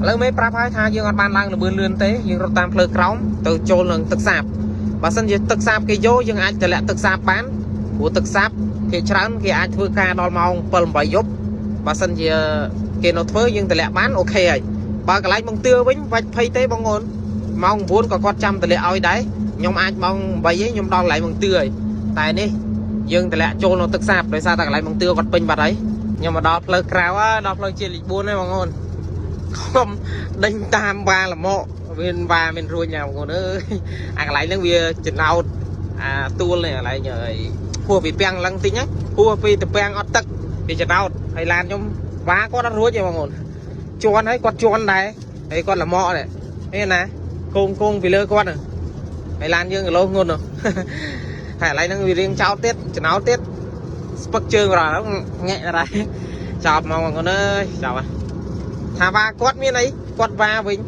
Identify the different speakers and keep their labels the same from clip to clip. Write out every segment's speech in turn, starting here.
Speaker 1: ឥឡូវមេប្រាប់ហើយថាយើងអត់បានឡើងលបឿនលឿនទេយើងរត់តាមផ្លូវក្រោមទៅចូលនឹងទឹកសាបបើសិនជាទឹកសាបគេយកយើងអាចតម្លាក់ទឹកសាបបានព្រោះទឹកសាបគេច្រើនគេអាចធ្វើការដល់ម៉ោង7 8យប់បើសិនជាគេនៅធ្វើយើងតម្លាក់បាន OK ហើយបើកន្លែងបងទឿវិញបាច់ភ័យទេបងអូនម៉ោង9ក៏គាត់ចាំតម្លាក់ឲ្យដែរខ្ញុំអាចម៉ោង8ឯងខ្ញុំដល់កន្លែងបងទឿហើយតែនេះយើងតម្លាក់ចូលនៅទឹកសាបដោយសារតែកន្លែងបងទឿគាត់ពេញបាត់ហើយខ្ញុំមកដល់ផ្លូវក្រៅហើយដល់ផ្លូវជាតិលេខ4ហើយបងអូន ខំដេញតាមវ៉ាលមកមានវ៉ាមានរួចណាបងប្អូនអើយអាកន្លែងហ្នឹងវាចំណោតអាទួលនេះកន្លែងអីហួសពីពាំងឡើងតិចហ្នឹងហួសពីតពាំងអត់ទឹកវាចំណោតហើយឡានខ្ញុំវ៉ាគាត់អត់រួចទេបងប្អូនជន់ហើយគាត់ជន់ដែរហើយគាត់លមកនេះនេះណាគងគងពីលើគាត់ហ្នឹងហើយឡានយើងគីឡូងុន ហើយកន្លែងហ្នឹងវារៀងចោតទៀតចំណោតទៀតស្ពឹកជើងរ៉ងាក់រ៉ចោតមកបងប្អូនអើយចោតហើយ ថាវ៉ាគាត់មានអីគាត់វ៉ាវិញ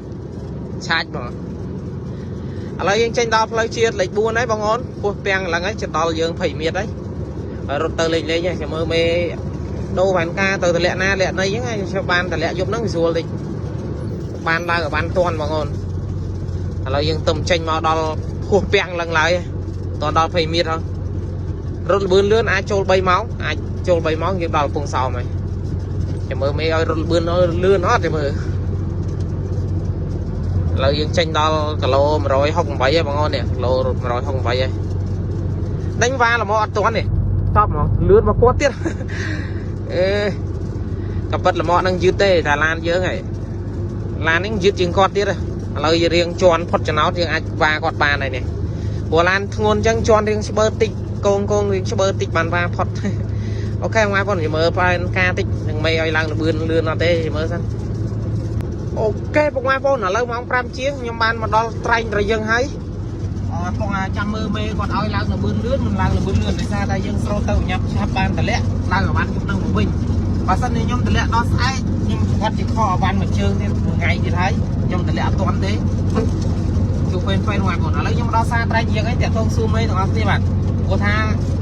Speaker 1: ឆាច់បងឥឡូវយើងចេញដល់ផ្លូវជាតិលេខ4ហើយបងអូនពោះពាំងឡើងហើយចិត្តដល់យើង20មៀតហើយហើយរត់ទៅលេងលេងហើយចាំមើលមេដូរផែនការទៅតម្លាក់ណាលាក់ណីហ្នឹងហើយខ្ញុំបានតម្លាក់យប់ហ្នឹងវាស្រួលតិចបានឡើងឲ្យបានតាន់បងអូនឥឡូវយើងទៅចេញមកដល់ពោះពាំងឡើងឡើយតដល់20មៀតហើយរត់លឿនលឿនអាចចូល3ម៉ោងអាចចូល3ម៉ោងយើងដល់កំពង់សោមហើយ ចាំមើលមេឲ្យរត់លឿនលឿនអត់ចាំមើលឥឡូវយើងចេញដល់គីឡូ168ហើយបងអូននេះគីឡូ168ហើយដេញវ៉ាល្មមអត់ទាន់ទេតបហ្មងលឿនមកគាត់ទៀតអេក៏ប៉ិតល្មមនឹងយឺតទេតែឡានយើងហើយឡាននេះយឺតជាងគាត់ទៀតឥឡូវយើងរៀងជន់ផុតចំណោតយើងអាចវ៉ាគាត់បានហើយនេះព្រោះឡានធ្ងន់អញ្ចឹងជន់រៀងស្បើតិចកងកងរៀងស្បើតិចបានវ៉ាផុត OK បងប្អូននិយាយមើលផែនការតិចនឹងមេឲ្យឡើងលបឿនលឿនអត់ទេនិយាយមើលសិន OK បងប្អូនឥឡូវម៉ោង5ជាងខ្ញុំបានមកដល់ត្រែងត្រយឹងហើយអរបងចាំមើលមេគាត់ឲ្យឡើងលបឿនលឿនមិនឡើងលបឿនលឿនដោយសារតែយើងស្រូតទៅញ៉ាំឆាប់បានតម្លាក់ឡើងឲ្យបានជុំនឹងមកវិញបើសិនជាខ្ញុំតម្លាក់ដល់ស្អែកខ្ញុំគាត់ជាខអវ៉ាន់មួយជើងទៀតមួយថ្ងៃទៀតហើយខ្ញុំតម្លាក់អត់ទាន់ទេជួបពេលពេលបងប្អូនឥឡូវខ្ញុំដល់សារត្រែងយើងហើយតាក់ទងសួរមេទាំងអស់គ្នាបាទព្រោះថា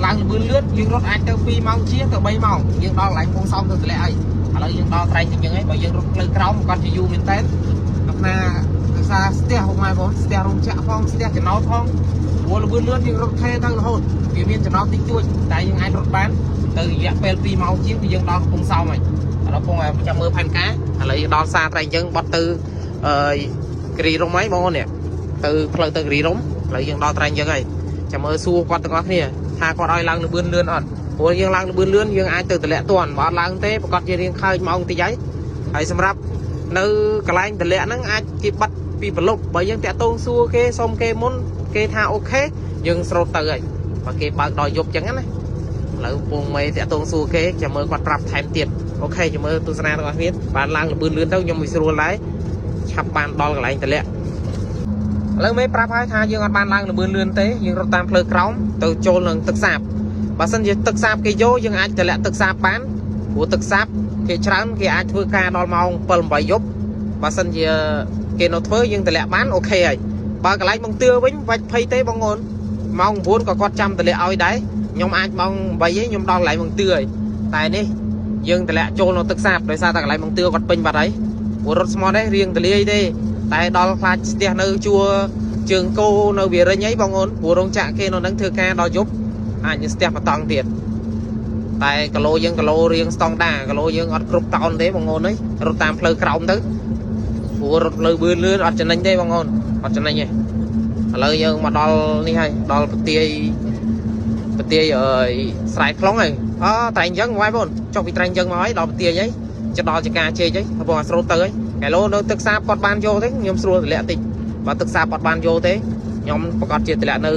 Speaker 1: ឡើងលបឿនលឿនយើងរត់អាចទៅ2ម៉ោងជាងទៅ3ម៉ោងយើងដល់កន្លែងពងសោមទៅតម្លាក់ហើយឥឡូវយើងដល់ត្រែងជាងហើយបើយើងរត់ផ្លូវក្រោមគាត់ជាយូរមែនតើអាណាដោយសារស្ទះបងប្អូនស្ទះរោងចក្រផងស្ទះចំណោតផងព្រោះលបឿនលឿនយើងរត់ថេទៅរហូតវាមានចំណោតតិចតួចតែយើងអាចរត់បានទៅរយៈពេល2ម៉ោងជាងគឺយើងដល់កំពង់សោមហើយឥឡូវពងចាំមើលផែនការឥឡូវយើងដល់សារត្រែងយើងបត់ទៅអឺគិរីរំហើយបងប្អូននេះទៅផ្លូវទៅគិរីរំឥឡូវយើងដល់ត្រែងយើងហើយចាំមើលសួរគាត់ទាំងអស់គ្នាថាគាត់ឲ្យឡើងលបឿនលឿនអត់ព្រោះយើងឡើងលបឿនលឿនយើងអាចទៅតម្លាក់ទាន់បើអត់ឡើងទេប្រកាសជារៀងខើចម៉ោងតិចហើយហើយសម្រាប់នៅកន្លែងតម្លាក់ហ្នឹងអាចគេបាត់ពីប្រលប់បើយើងតាក់ទងសួរគេសុំគេមុនគេថា OK យើងស្រូតទៅហើយបើគេបើកដល់យប់ចឹងណាឥឡូវពងមេតាក់ទងសួរគេចាំមើលគាត់ប្រាប់ថែមទៀត OK ចាំមើលទស្សនាទាំងអស់គ្នាបានឡើងលបឿនលឿនទៅខ្ញុំមិនស្រួលដែរឆាប់បានដល់កន្លែងតម្លាក់ឥឡូវមេប្រាប់ហើយថាយើងអត់បានឡើងលបឿនលឿនទេយើងរត់តាមផ្លូវក្រោមទៅចូលនឹងទឹកសាបបើសិនជាទឹកសាបគេយកយើងអាចតម្លាក់ទឹកសាបបានព្រោះទឹកសាបគេច្រើនគេអាចធ្វើការដល់ម៉ោង7 8យប់បើសិនជាគេនៅធ្វើយើងតម្លាក់បាន OK ហើយបើកន្លែងបងទឿវិញបាច់ភ័យទេបងអូនម៉ោង9ក៏គាត់ចាំតម្លាក់ឲ្យដែរខ្ញុំអាចម៉ោង8ឯងខ្ញុំដល់កន្លែងបងទឿហើយតែនេះយើងតម្លាក់ចូលនៅទឹកសាបដោយសារតែកន្លែងបងទឿគាត់ពេញបាត់ហើយព្រោះរត់ស្មត់ទេរៀងទលាយទេតែដល់ខ្លាចស្ទះនៅជួរជើងគោនៅវារិញអីបងអូនព្រោះរោងចក្រគេនៅនឹងធ្វើការដល់យប់អាចនឹងស្ទះបតង់ទៀតតែគីឡូយើងគីឡូរៀងស្តង់ដាគីឡូយើងអត់គ្រប់តោនទេបងអូនអើយរត់តាមផ្លូវក្រោមទៅព្រោះរត់ផ្លូវបឿនលឿនអត់ចំណេញទេបងអូនអត់ចំណេញទេឥឡូវយើងមកដល់នេះហើយដល់ប្រទាយប្រទាយអើយស្រែខ្លុងហើយអត្រែងអញ្ចឹងបងប្អូនចុះពីត្រែងអញ្ចឹងមកហើយដល់ប្រទាយហើយចដល់ចការជែកហើយបងអាស្រូតទៅហើយគីឡូនៅទឹកសាបគាត់បានយកទេខ្ញុំស្រួលតម្លាក់តិចបើទឹកសាបគាត់បានយកទេខ្ញុំប្រកាសជាតម្លាក់នៅ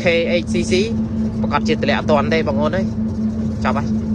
Speaker 1: KHCC ប្រកាសជាតម្លាក់អត់ទាន់ទេបងប្អូនអើយចាប់ហើយ។